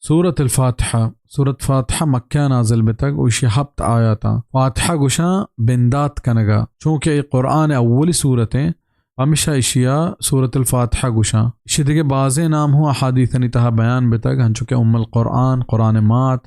سورة الفاتحہ، سورة فاتحہ مکہ نازل بتگ و ایشی ہپت آیاتاں۔ فاتحہ گوشاں بندات کنگا، چونکہ اے قرآن اولی سورت ایں، پمیشا ایشیا سورة الفاتحہ گوشاں۔ ایشی دگہ بازیں نام ہوں احادیثانی تہا بیان بتگ، ہنچو کہ ام القرآن، قرآن مات،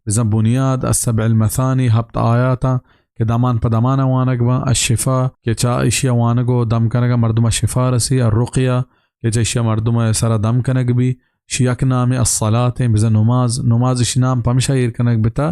بزاں بنیاد، السبع المثانی، ہپت آیاتاں کہ دمان پہ دمانا وانگ باں، الشفا کہ چا ایشیا وانگ و دم کنگا مردما شفا رسی، الرقیہ کہ چا ایشیا مردما سرا دم کنگ بی، ایشی یک نام الصلاۃ ایں، بزاں نماز، نماز ایشی نام پمشا ایر کنگ بتا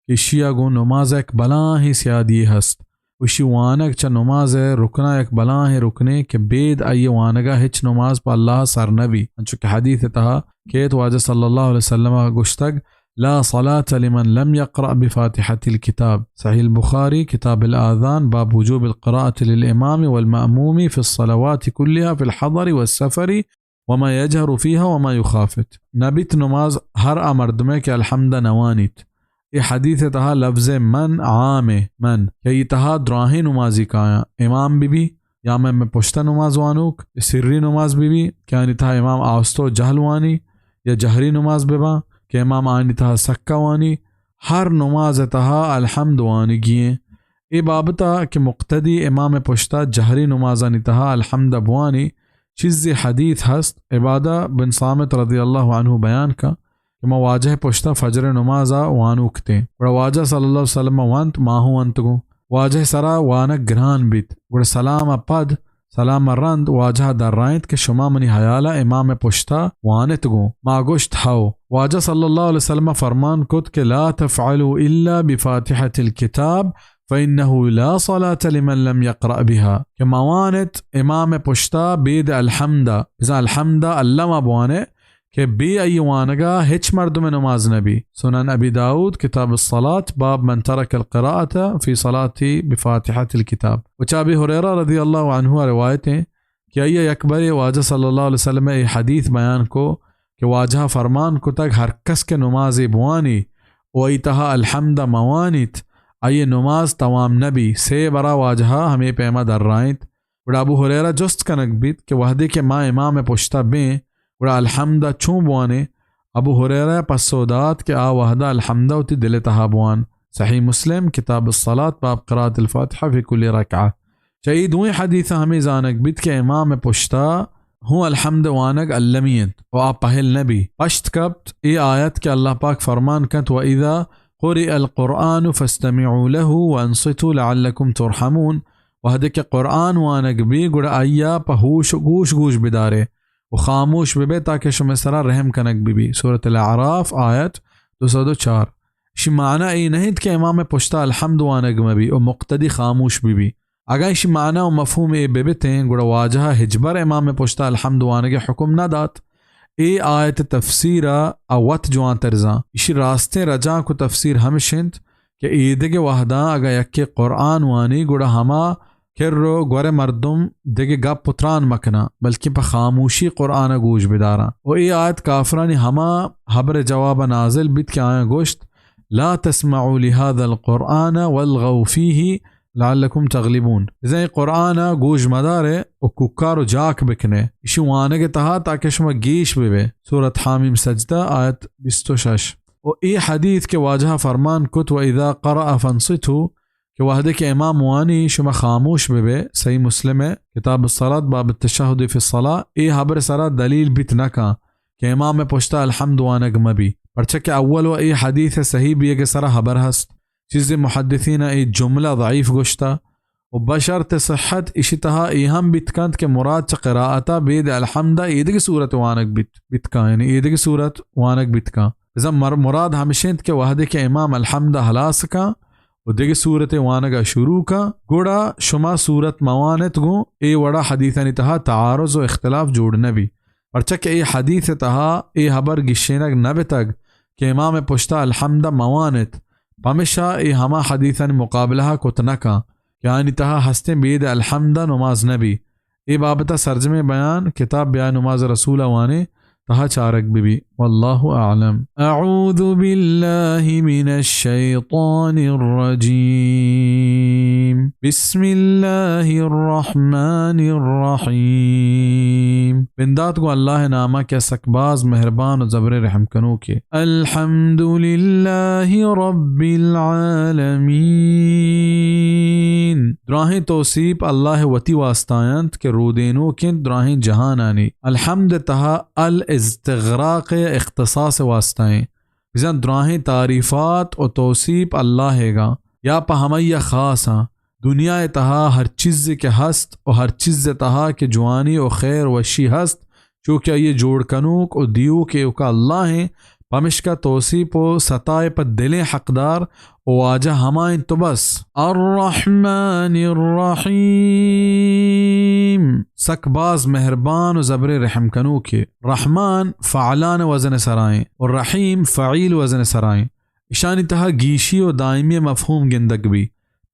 کہ ایشیا گوں نماز یک بلاہیں سیادی ہست۔ و ایشی وانگ چہ نماز ء رکنا یک بلاہیں رکنے کہ بید آئی وانگا ہچ نماز پہ اللہ سر نہ بی۔ انچو کہ حدیث تہا کیت، واجہ صلی اللہ علیہ وسلم گوشتگ، لا صلاة لمن لم يقرأ بفاتحة الكتاب۔ صحیح البخاری، کتاب الآذان، باب وجوب القراءة للإمام والمأموم في الصلوات كلها في الحضر والسفر وما يجهر فيها وما يخافت۔ نبیت نماز ہر آ مردمے کہ الحمد نوانیت۔ اے حدیث تہا لفظ من عام ایں، من کہ ای تہا دراہیں نمازی کایاں، امام بی بی یا مئے پشتا نماز وانوک، سری نماز بی بی کہ آنی تہا امام آستو جہل وانی، یا جہری نماز بباں کہ امام آنی تہا سکا وانی، ہر نماز تہا الحمد وانگی ایں۔ اے بابتا کہ مقتدی امام پشتا جہری نمازانی تہا الحمد بوانی، چیزے حدیث ہست، عبادہ بن صامت رضی اللہ عنہ بیان کا کہ ما واجہ پشتا فجر نمازا وانوکتیں۔ گڑا واجہ صلی اللہ علیہ وسلم وانت، ما ہوں وانتگوں۔ واجہ سرا وانگ گران بیت۔ گڑا سلام پد سلام ء رند واجہ ء درائینت کہ شما منی ہیال ء امام ء پشت ء وانت گوں؟ ما گوشت، ہئو۔ واجہ صلی اللہ علیہ وسلم ء فرمان کت کہ لا تفعلوا الا بفاتحة الكتاب فإنه لا صلاة لمن لم يقرأ بها، کہ مہ وانت امام ء پشت ء بید الحمد ء، بزاں الحمد ء الم ء بوان ئے، کہ بے آئی وانگا ہچ مردم نماز نبی۔ سنن ابی داؤد، کتاب الصلاة، باب من ترک القراءة فی صلاة بفاتحة الکتاب۔ و چہ ابی ہریرہ رضی اللہ عنہ روایت ہیں کہ آئی یک برے واجہ صلی اللہ علیہ وسلم اے حدیث بیان کو کہ واجہ فرمان کتگ، ہر کس کہ نمازے بوانی و آئی تہا الحمد موانیت، آئی نماز توام نبی۔ سے برا واجہ ہمے پیما درائینت۔ گڑا ابو ہریرہ جست کنگ بیت کہ وہدے کہ ما امام ء پشتا بیں، گڑا الحمد ء چون بوانیں؟ ابو ہریرہ ء پسو دات کہ آ وہدا الحمد ء وتی دل ء تہا بوان۔ صحیح مسلم، کتاب الصلاة، باب قراءة الفاتحة في كل ركعة۔ چہ اے دوئیں حدیثاں ہمے زانگ بیت کہ امام ء پشتا ہوں الحمد وانگ المی انت و آ پہل نہ بی۔ پشت کپت اے آیت کہ اللہ پاک فرمان کنت، وإذا قرئ القرآن فاستمعوا له وأنصتوا لعلكم ترحمون۔ وہدے کہ قرآن وانگ بی، گڑا آئیا پہ ہوش و گوش گوش بدارے و خاموش ببے تاکہ شمئے سرا رحم کنگ ببی۔ سورۃ الاعراف، آیت دو سد و چار۔ اشی معنی اے نہ انت کہ امام پشتا الحمد وانگ مبی و مقتدی خاموش ببی۔ اگاں اشی معنی و مفہوم اے ببتیں، گڑا واجہ ہچبر امام پشتا الحمد وانگ حکم نہ دات۔ اے آیت تفسیر ء وت جوانتر زان۔ اشی راستیں رجانک و تفسیر ہمش انت کہ ایدگہ وہداں اگاں یکے قرآن وانی، گڑا ہما کر و گور مردم دگہ گپ و تران مکناں، بلکیں پہ خاموشی قرآن ء گوش بداراں۔ و اے آیت کافرانی ہما ہبر جواب ء نازل بیت کہ آیاں گوشت، لا تسمعوا لهذا القرآن والغوا فيه لعلكم تغلبون۔ بزاں اے قرآن ء گوش مدارے و کوکار و جاک بکنے اشی وانگ ء تہا تاکہ شما گیش ببے۔ سورۃ حامیم سجدہ، آیت بیست و شش۔ و اے حدیث کہ واجہ فرمان کت، وإذا قرأ فانصتوا، کہ وہدے کہ امام وانی شما خاموش ببے، صحیح مسلم ء کتاب الصلاة باب التشهد في الصلاة، اے ہبر سرا دلیل بیت نہ کن کہ امام پشتا الحمد وانگ مبی، پرچہ کہ اول و اے حدیث ء صحیح بیگ ء سرا ہبر ہست۔ چیزے محدثین ء اے جملہ ضعیف گوشتہ و بشرط صحت اشی تہا اے ہم بیت کنت کہ مراد چہ قرائت ء بید الحمد ء ایدگہ سورت وانگ بیت، بیت کن، یعنی ایدگہ سورت وانگ بیت کن۔ بزاں مر-، مراد ہمش انت کہ وہدے کہ امام الحمد ء ہلاس کن و دگہ سورت وانگ ء شروع کن، گڑا شما سورت موانت گوں، اے وڑا حدیثانی تہا تعارض و اختلاف جوڑ نہ بی۔ پرچا کہ اے حدیث ء تہا اے ہبر گیشینگ نہ بتگ کہ امام ء پشتا الحمد ء موانت، پمشا اے ہما حدیثانی مقابلہ ء کت نہ کن کہ آنی تہا ہستیں بید الحمد ء نماز نہ بی۔ اے بابت ء سرجمیں بیان کتاب بیا نماز رسول ء وانیں، تہا چارگ بہ بی۔ واللہ اعلم۔ اعوذ باللہ من الشیطان الرجیم۔ بسم اللہ الرحمن الرحیم۔ بندات گوں اللہ ءِ نام ءَ کہ سک باز مہربان و زبر رحم کنوکے۔ الحمد للہ رب العالمین۔ دراہیں توسیپ اللہ ءِ وتی واسطہ انت کہ رودینوک انت دراہیں جہانانی۔ الحمد ءِ تہا الاستغراق ءِ اختصاص ءِ واسطہ ایں۔ بزاں دراہیں تعریفات و توسیپ اللہ ءِ گاں یا پہ ہمائی ءَ خاص آں۔ دنیا ءِ تہا ہر چیزے کہ ہست و ہر چیز ءِ تہا کہ جوانی و خیر وشی ہست، چو کہ آئی ءِ جوڑ کنوک و دیوک ایوکا اللہ ایں، پمشکا توسیپ و ستا ءِ پہ دلیں حقدار و واجہ ہما انت و بس۔ الرحمن الرحیم، سک باز مہربان و زبر رحم کنوکے۔ رحمان فعلان وزن سرائیں و رحیم فعیل وزن سرائیں۔ اشانی تہا گیشی و دائمی مفہوم گندگ بی۔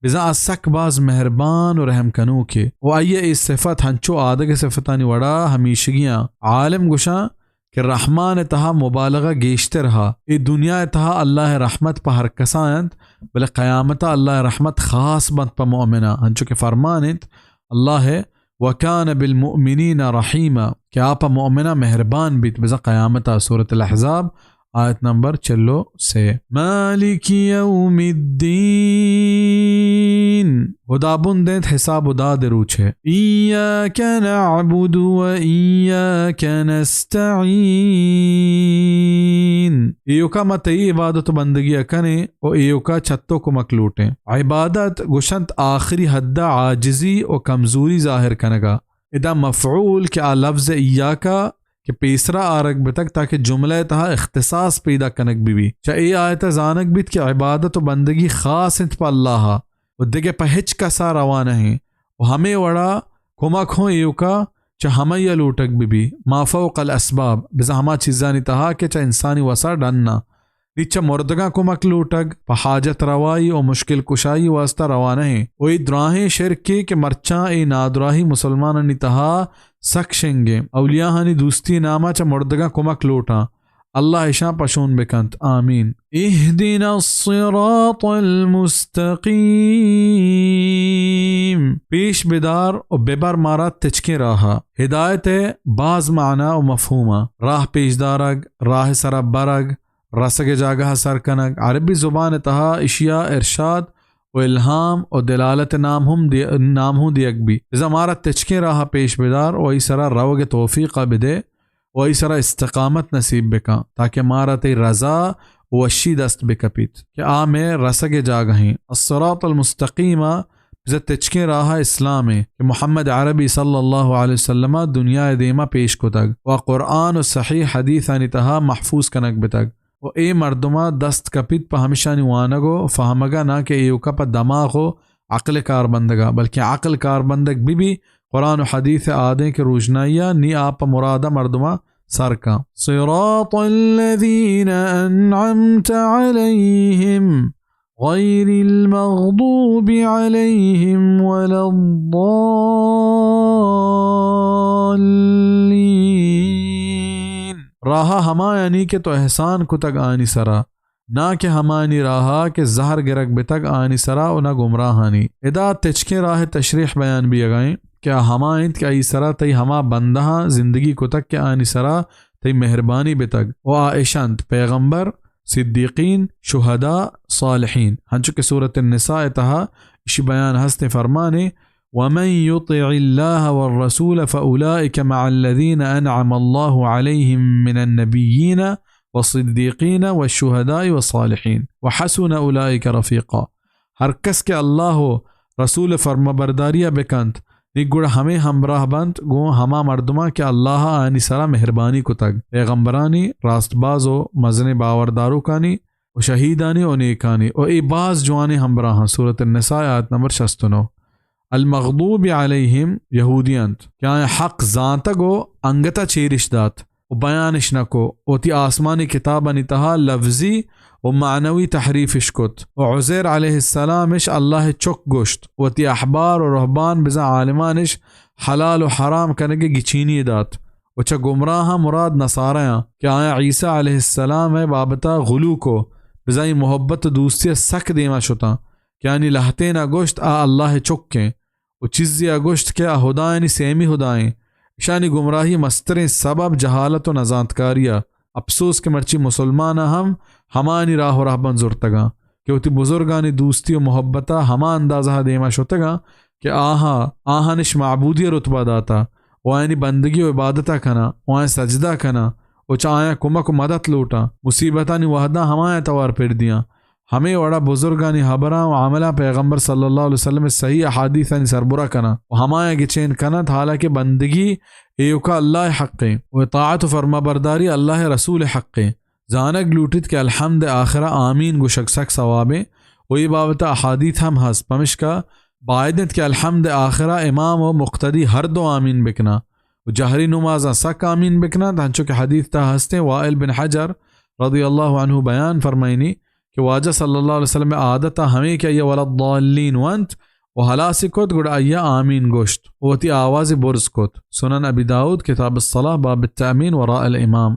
بزاں آ سک باز مہربان و رحم کنوکے و آئی ءِ اے صفت ہنچو آدگہ صفتانی وڑا ہمیشگیاں۔ عالم گوشاں کہ رحمان ءِ تہا مبالغہ گیشتر ہا۔ اے دنیا ءِ تہا اللہ ءِ رحمت پہ ہر کسا انت، بلے قیامتا اللہ ءِ رحمت خاص بنت پہ مؤمنا، ہنچو کہ فرمان انت اللہ ءِ وکان بالمؤمنین رحیما، کہ آ پہ مؤمناں مہربان بیت۔ بزاں قیامتا، سورۃ الاحزاب، آیت نمبر چل و سے۔ مالک یوم الدین، ہدابند انت حساب و داد روچ ءِ۔ ایاک نعبد و ایاک نستعین، ایوکا ما تئی عبادت و بندگی ءَ کنیں و ایوکا چہ تو کمک لوٹیں۔ عبادت گوشنت آخری حد ءَ عاجزی و کمزوری ظاہر کنگا۔ ادا مفعول کہ آ لفظ ایاکا کہ پیسرا آرگ بتگ تاکہ جملہ ءِ تہا اختصاص پیدا کنگ بہ بی۔ چہ اے آیت ءَ زانگ بیت کہ عبادت و بندگی خاص انت پہ اللہ ءَ و دگہ پہ ہچ کسا روا نہ انت و ہمے وڑا کمک ہوں ایوکا چہ ہمائی ءَ لوٹگ بہ بی، ما فوق الاسباب، بزاں ہما چیزانی تہا کہ چہ انسانی وسا ڈن آں۔ نی چہ مردگاں کمک لوٹگ پہ حاجت روائی و مشکل کشائی واسطہ روا نہ انت و اے دراہیں شرکے کہ مرچاں اے نادراہی مسلمانانی تہا سک شنگ انت۔ اولیاءانی دوستی ناما چہ مردگاں کمک لوٹاں۔ اللہ اشاں پشون بکنت۔ آمین۔ اهدنا الصراط المستقيم۔ پیش بدار و ببر مارا تچکیں راہا۔ ہدایت ءِ باز معنی و مفہوم آں۔ راہ پیش دارگ، راہ سرا برگ، رسگ ءِ جاگہ ءَ سر کنگ۔ عربی زبان ءِ تہا اشیا ارشاد و الہام و دلالت ءِ نام ہم دی-، نام ہوں دیگ بی۔ بزاں مارا تچکیں راہ ءَ پیش بدار و ای سرا روگ ءِ توفیق ءَ بدے و ای سرا استقامت نصیب بکن تاکہ مارا تئی رضا و وشی دست بکپیت کہ آ مئے رسگ ءِ جاگہ ایں۔ الصراط المستقیم ءِ بزاں تچکیں راہ اسلام ایں کہ محمد عربی صلی اللہ علیہ وسلم ءَ دنیا ءِ دیما پیش کتگ و قرآن و صحیح حدیثانی تہا محفوظ کنگ بتگ و اے مردماں دست کپیت پہ ہمشانی وانگ و فہمگا، ناں کہ ایوکا پہ دماغ و عقل کار بندگا، بلکیں عقل کار بندگ بہ بی، قرآن و حدیث آدیں کہ روژنائیا نی آ پہ مرادا مردماں سر کن۔ صراط الذين أنعمت عليهم غير المغضوب عليهم ولا الضالين۔ راہ ہمایانی کہ تو احسان کتگ آنی سرا، ناں کہ ہمایانی راہا کہ زہر گرگ بتگ آنی سرا و نہ گمراہانی۔ ادا تچکیں راہ تشریح بیان بیگا ایں کہ آ ہما انت کہ آئی سرا تئی ہما بندہاں زندگی کتگ کہ آنی سرا تئی مہربانی بتگ و آ اش انت پیغمبر، صدیقین، شہداء، صالحین۔ ہنچو کہ سورۃ النساء ءِ تہا اشی بیان ہستیں فرمانے، ومن يطع الله والرسول فأولئك مع الذين أنعم الله عليهم من النبيين والصديقين والشهداء والصالحين وحسن أولئك رفيقا۔ ہر کس کہ اللہ و رسول فرمبرداریا بکنت، نی گڑا ہمے ہمراہ بنت گوں ہما مردماں کہ اللہ ءَ آیانی سرا مہربانی کتگ، پیغمبرانی، راست باز و مزنیں باورداروکانی و شہیدانی و نیکانی و اے باز جوانیں ہمراہاں۔ سورۃ النساء، آیت نمبر شست و نو۔ المغضوب علیہم، یہودی انت کہ آیاں حق زانتگ و انگتا چیرش دات و بیانش نہ کو، وتی آسمانی کتابانی تہا لفظی و معنوی تحریفش کت و عزیر علیہ السلامش اللہ ءِ چک گوشت، وتی احبار و رہبان بزاں عالمانش حلال و حرام کنگ ءِ گچینی دات و چہ گمراہاں مراد نصارایاں کہ آیاں عیسی علیہ السلام ءِ بابتا غلو کو، بزاں آئی محبت و دوستی ءَ سک دیما شتاں کہ آنی لہتینا گوشت آ اللہ ءِ چکیں و چیزے ءَ گوشت کہ آ ہدایانی سیمی ہدائیں۔ اشانی گمراہی ءِ مستریں سبب جہالت و نزانتکاری ءَ۔ اپسوز کہ مرچی مسلماناں ہم ہمانی راہ و رہبند زرتگاں کہ وتی بزرگانی دوستی و محبتا ہما اندازہ ءَ دیما شتگاں کہ آہاں، آہانش معبودی ءِ رتبہ داتا و آیانی بندگی و عبادتا کناں و آیاں سجدہ کناں و چہ آیاں کمک و مدت لوٹاں۔ مصیبتانی وہداں ہمایاں توار پر دیاں۔ ہمے وڑا بزرگانی ہبراں و عملاں پیغمبر صلی اللہ علیہ وسلم ءِ صحیح احادیثانی سربرا کناں و ہمایاں گچین کننت، حالانکہ بندگی ایوکا اللہ ءِ حقیں و اطاعت و فرمانبرداری اللہ ءِ رسول ءِ حقیں۔ زانگ لوٹیت کہ الحمد ءِ آخرا آمین گوشگ سک ثوابیں و اے بابت ءَ احادیث ہم ہست، پمشکا باید انت کہ الحمد ءِ آخرا امام و مقتدی ہر دو آمین بکناں و جہری نمازاں سک آمین بکننت، ہنچو کہ حدیث تہا ہستیں۔ وائل بن حجر رضی اللہ عنہ بیان فرمائینی کہ واجہ صلی اللہ علیہ وسلم ءِ عادتا ہمے کہ آئی ءَ ولا الضالین ونت و ہلاسی کت، گڑا آئی ءَ آمین گوشت و وتی آوازے برز کت۔ سنن ابی داؤد، کتاب الصلاة، باب التأمین وراء الامام۔